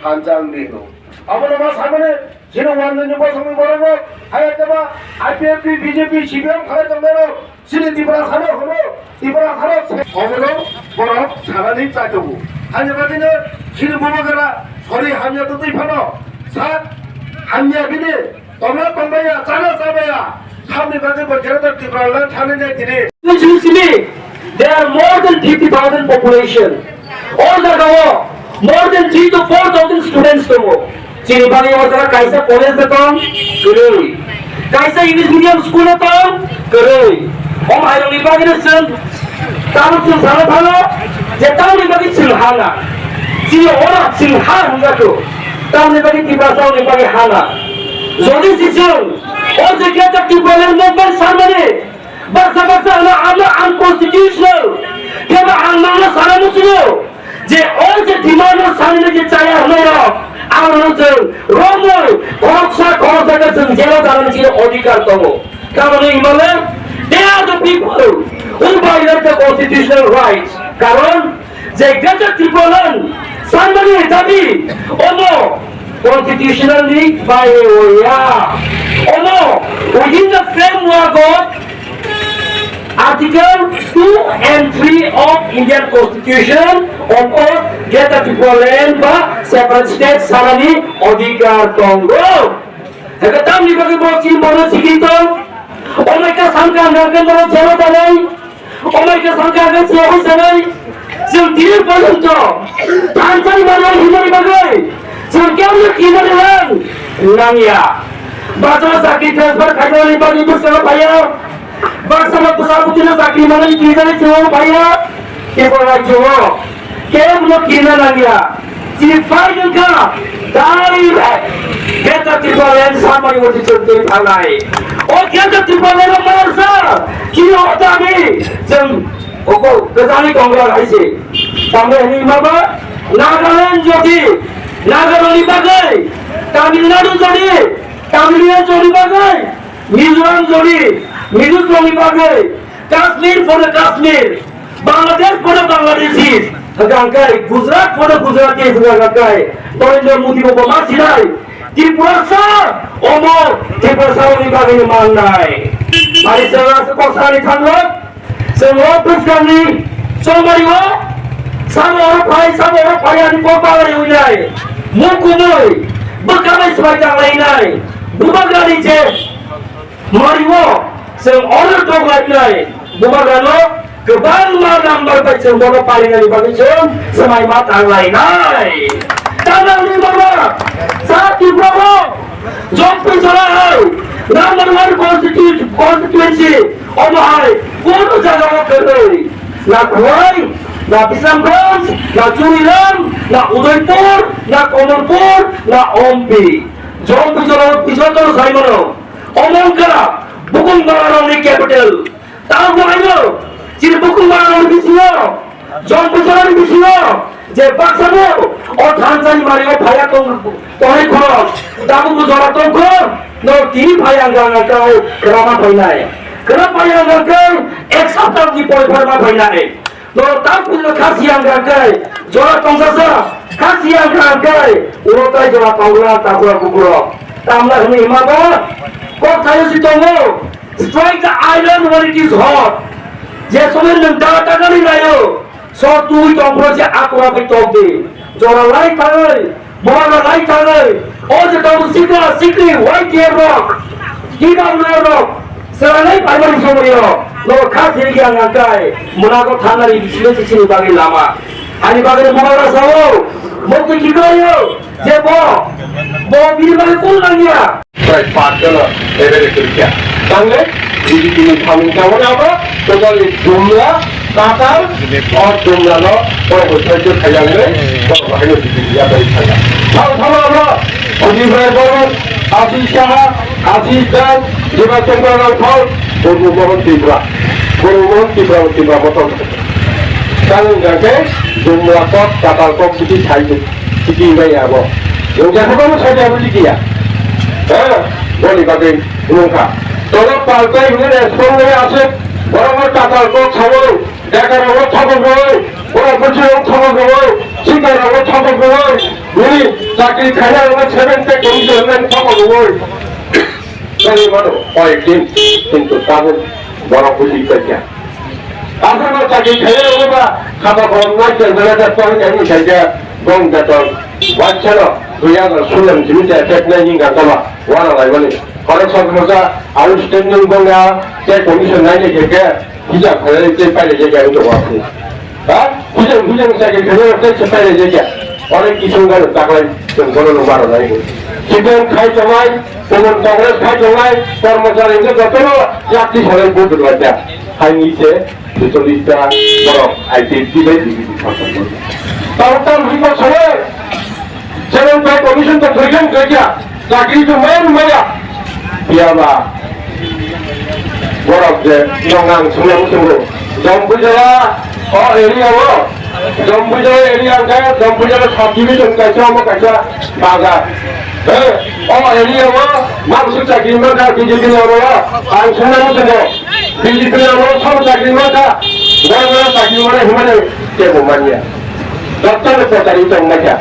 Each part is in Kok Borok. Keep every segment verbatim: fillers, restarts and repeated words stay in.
Panchang di no. Abo no ma samane, sino wanjani bosongni borok no, haya teba, I P F T, B J P, C P M khalai tong mero, sini Tipra sano hono, Tipra sano se-, obo no borok sanani chai tongo. Hanya bagwi no, sini bubagra, sori hamya to twi phano, sa hamya bini, Tongna tongbaiya, chana chabaiya, samni bagwi bo Greater Tipraland thani nai tini. Simi, there are more than fifty thousand population. O jagao more than three to four thousand students tongo. Chini bagwi o jaga kaisa college no tong, kwrwi. Kaisa English medium school no tong, kwrwi. O mairokni bagwi no chwng Tabuk chwng sana thano je tamoni bagwi chwng hana. Chini ora chwng ha hwnjakho. Tamoni bagwi Tiprasa ni bagwi hana. Jodi si chwng o je Greater Tipraland movement sanmani baksa baksa hwno ano unconstitutional. Kebo ang nangno sana muchungo je o je demand no sanmani je chaya hwnwi rok ang no chwng romwi khoroksa khoroksa khe chwng jelo danani chini odhikar tongo. Tamoni himale, they are the people who violate the constitutional rights. Karon je Greater Tipraland sanmani dabi omo constitutional ni bai oya. Omo within the framework of Article two and three of Indian Constitution of Greater Tipraland ba separate state sanani odhikar tongo. Hake tamni bagwi bo chini bono sikri tong. Omai ka samka hangka hangke bono jero tanai. Omai ka samka hangke siya hoi sanai. Chwng tini porjonto thansa ni bagwi himani bagwi chwng kemno kinani lang nangya. Bacha sakri transfer khainani bagwi bwskango phaiya. Baksa no bwsa bwtwino chakri manwi twijagwi chwng phaiya, tei bo rajyo o kebo no kirna nangya. Chini phai wngkha direct Greater Tipraland samani uti chwng twi phalnai. O Greater Tipraland o mansa chini o dabi chwng oko kwchangwi tongo hai se. Tamni hwnwi maba Nagaland jodi Nagarokni bagwi, Tamil Nadu jodi Tamil Nadu jodi bagwi, Mizoram jodi Mizoramni bagwi, Kashmir for the Kashmir, Bangladesh for the Bangladeshis, hwnkha hwnkhe Gujarat for the Gujaratis, hwnkha hwnkhe Narendra Modi bo ma sinai, Tiprasa, omo Tiprasa ni bagwi mannai. Ani sara se kosani thango, Chwng o bwskangni chongmani o samo oro phai, samo oro phai ani kok bagari winai. Mukumui bwkhanai swbai tanglainai. Bubagrani je mari o chwng oro doklainai. Bubagrano kwbangma number bai chwng bono parinani bagwi chwng swmaima tanglainai. Tanangni baba sa Tripura o Jompi jora hai number one constitu-, constituency. Omo hai kono jaga o kwrwi, na Khowai, na Bisramganj, na Churiram, na Udaipur, na Kamalpur, na Ompi. Jompi jora o bijoy toro sai mano. Omo wngkha bukung bara rokni capital. Tamo haino chini bukung bara rokni bisingo Jompi jorani bisingo je baksa bo o thansa ni mari o phaya tong, tongnai khorok, tabuk bo jora tongkho, no tini phai ang ang ang kau kerama phainai. Kerama phai ang ang kau ek sapta ni pore pore ma phainai. No tabuk no khasi ang ang kai, jora tongsa sa, khasi ang ang kai, ulo tai jora tongla tabura bukuro. Tamla hwnwi hima ba, kok thayo si tongo, strike the iron when it is hot. Je somoy nwng da takani nayo, so twi tongphuru se akora bai tok di. Jora lai thangwi, bora lai thangwi, o je tongo sikla sikli Y T F rok, T W F rok, swranai paimani somoyo, no kha sirigi ang angkai, muna ko thangnani bisingo se chini bagwi lama. Ani bagwi muna rok sao, mukti kiklayo, je bo, bo bini bagwi kul nangya. Prai pat jono rebel kurikya. Tangle, B J P ni phamung tangmani abo, totally jumla, tatal, or jumla no, or hostel khaiyang le, or bahai no B J P ya bai khaya. Thang thang abo, Ajit Rai Babu, Ajit Shah, Ajit Jan, Deba Chopra Rao Thao, Guru Mohan Tripura, Guru Mohan Tripura, Tripura Mothon. Tang jangke, jumla kok, tatal kok, siti sai. Tiki bai abo. Nwng jakha kono sai abo tiki ya. Ha? Boni bagwi wngkha. Tolo paltai hwnwi respond lai aswk. Borok no tatal kok sawi. Bekarrokno thokok rwui, borok bwswirok thokok rwui, sikarrokno thokok rwui, nini chakri khainarokno seven pay commission hwnwi thokok rwui. Choli mano, koyek din, kintu tabuk borok buji paikha. Aswkno chakri khainarokno ba khata kolom nai chengmani da tong kani khaikha, bong beton, wansano, dui hazar solo ni simi effect nai hinga tama, wana laimani. Khorok sokrosa, outstanding bongya, pay commission nai khe khe, Hijab khainai tei pailai jai khe ang tongo aswk. Ha? Hijab, hijab ni cycle khainai tei se pailai jai khe. Onek kisung gano taklai chwng bono no maro nai. C P M khai tongnai, Congress khai tongnai, kormochari hwnkhe jotono yakti salai vote rwlai kha. Haini se chechollish ta borok I P F T bai B J P khoroksa. Tamo tamo himba salai. Seven pay commission to thwikhe wngkha kya? Chakri to maya maya. Phiya ba borok je nong ang sumya muchungo. Jompui jora o area o. Jompui jora area ang kaya, Jompui jora subdivision kaisa omo kaisa bazar. He, o area o mansuk chakri manka B J P ni oro ang sumya muchungo. B J P ni oro sabo chakri manka. Borok chakri manai hwnmani kebo manya. Doctor ni pwtari tong manya.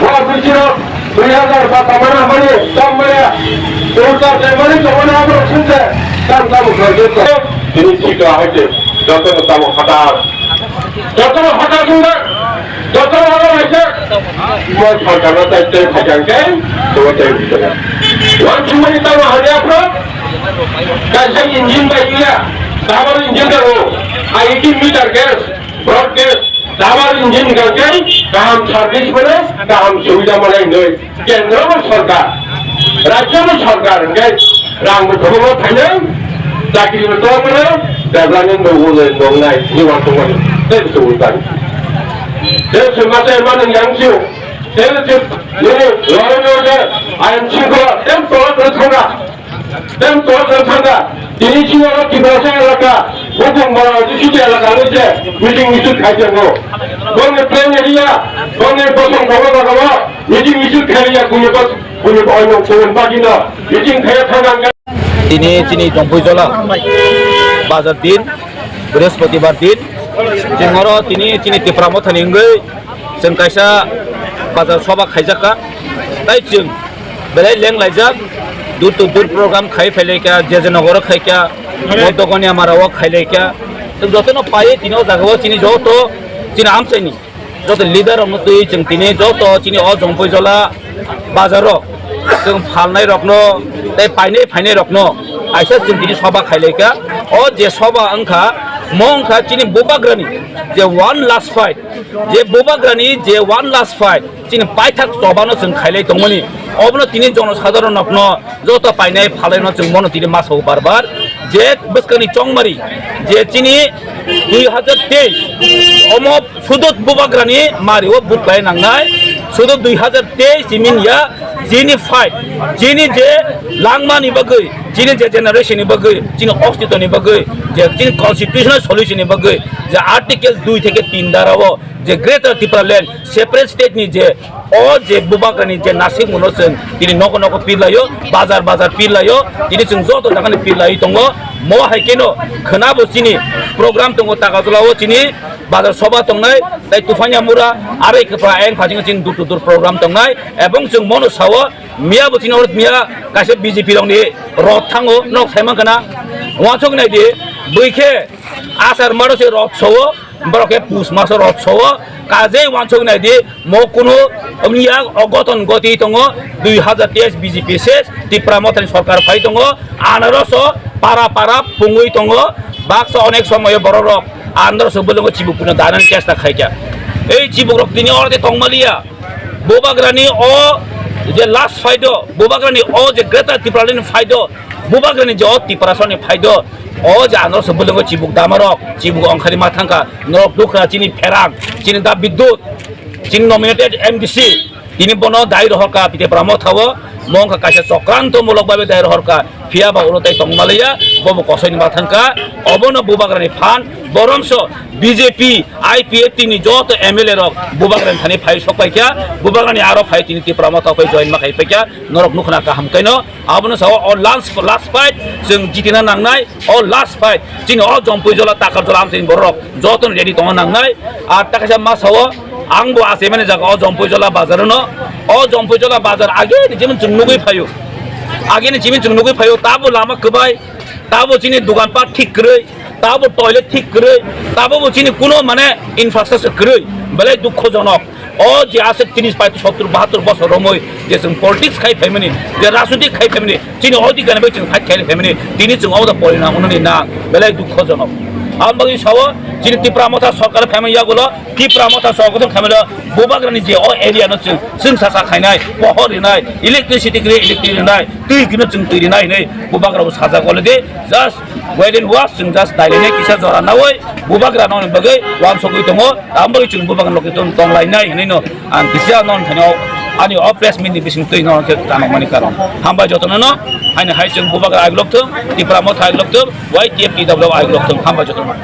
Bo bwsirok dui hazar ba tamani hamani tongmaya, ulta tongmani tongmani aborok sungkhe tam tamo khlaijak tong. Tini thikla hai se jotono tamo hata, jotono hata sungkha, jotono hata hai se. Bo sarkarno tai tei phaikha hwnkhe tamo tei phaikha. Wansukmani tamo hamya phro, kaisa engine bai ya, double engine tongo, I eighty meter gas. Broad gas, double engine hwnkhe kaham service mano, kaham subida mano hinwi kendro bo sorkar, rajyo bo sorkar hwnkhe rang bo thobokno phainai, chakri bo tongmano, development bo wngwi wngnai hinwi uansukmani tei bo tongwi tong. Tei se masa emani yang sio, tei se nini law and order, ain shrinkhla, tei tolak rwthangna. Tei tong tong thangkha. Tini chini oro Tiprasa elaka, Bokong Bala City elaka ni je meeting misil khai tongo. Boni plain area, boni bosong tongo jaga o meeting misil khai ya, kuni bos, kuni bos, kuni bos, kuni bos, meeting khai thangkha. Tini chini Jompui Jola bazar din, Brihaspatibar din, chini oro tini chini Tipra Motha ni wngwi Chwng kaisa bazar soba khaijakha, tai chwng belai leng laijak, door to door program khai phailaikha, J J Nogoro khaikha, Bodogoniya Mara o khailaikha. Chwng jotono paiwi tini o jaga o chini joto chini amchaini joto leader rokno twiwi chwng tini joto chini o Jompui Jola bazar o chwng phalnai rokno tei painai phainai rokno kaisa chwng tini soba khailaikha. O je soba wngkha, mo wngkha chini bubagrani je one last fight. Je bubagrani je one last fight, chini paithak chobano chwng khailai tongmani, obono tini jonosadharon rokno joto painai phalaino chwng bono tini masa o bar bar je bwskangni chongmari je chini dui hazar teis omo sudo bubagrani mari o but bai nangnai, sudo dui hazar teis ni min ya, chini fight, chini je langmani bagwi, chini je generation ni bagwi, chini ostitoni bagwi, je chini constitutional solution ni bagwi, je article dui theke tin dara o je Greater Tipraland separate state ni je o je bubagrani je nasikmano chwng tini nogo nogo pirlaio, bazar bazar pirlaio, tini chwng joto jaga ni pirlai tongo. Mo hai keno khwnabo chini program tongo Takarjala o chini bazar soba tongnai, tai Tufanya Mura, aro Kwpra ayang phasingo chini door to door program tongnai, ebong chwng mono sao, miya bo chini oro miya kaisa B J P rokni rot thango, nok saiman khana, uansuk nai di, bwikhe Asar maro se rot sao, borok khe pus maso rot sao, kajei uansuk nai di, mo kunu wngya o goton goti tongo, dui hazar teis B J P ses, Tipra Mothani sorkar phai tongo, anaroso para para pungwi tongo, baksa onek somoyo borok rok anaroso bolongo chibuk puno danani chesta khaikha. Ei chibuk rok tini oro de tongmaliya, bubagrani o je last fight o, bubagrani o je Greater Tipraland fight o, bubagrani je o Tiprasani fight o, o je ano se bolongo chibuk damarok, chibuk ongkhari ma thangkha, norok dukha chini pherang, chini da Bidyut, chini nominated M D C, tini bono dai rohorkha Tipra Motha o, mo wngkha kaisa chokranto mulok babe dai rohorkha, phiya ba ulo tai tongmaliya, bobo kosoini ma thangkha, obono bubagrani phan, boromso B J P, I P F T ni joto M L A rok Bubagrani thani phai sok paikha, Bubagrani aro phai tini Tipra Motha phai join ma khai paikha, norok nukhna kaham kaino. Abono sao o last, last fight, chwng jitina nangnai, o last fight. Chini o Jompuijola, Takarjola, amchaini borok jotono ready tongna nangnai. Ar ta kaisa ma sao, ang bo achaimani jaga o Jompuijola bazar no, o Jompuijola bazar age ni jemin chwng nugui phaio, age ni jemin chwng nugui phaio, tabo lama kwbai, tabo chini dogan pat thik kwrwi, tabo toilet thik kwrwi, tabo bo chini kuno mane infrastructure kwrwi, belai dukhojonok. O je aswk tris, paitris, sottor, bahattor bosor romwi je chwng politics khai phaimani, je rajniti khai phaimani, chini odhikar bai chwng fight khai phaimani, tini chwng obo porinam wngnani nang, belai dukhojonok. Aboni bagwi sao, chini Tipra Motha sorkar phaimani yagulo, Tipra Motha sorkar khaimani Bubagrani je o area no chwng, chwng sasa khainai, pohor rinai, electricity kwrwi electricity rinai, twi kwrwi chwng twi rinai hinwi Bubagra bo sajak already, just wait and watch, chwng just dailainai kisa jora nawi, Bubagra noni bagwi wansogwi tongo, tamo bagwi chwng Bubagra logi tong, tonglainai hinwi no ang kisa non thani o, ani o press meet ni bising twi no khe kanamani karon. Hambai jotono no, haini hai chwng Bubagra aiglok thung, Tipra Motha aiglok thung, Y T F T W aiglok thung, hambai jotono.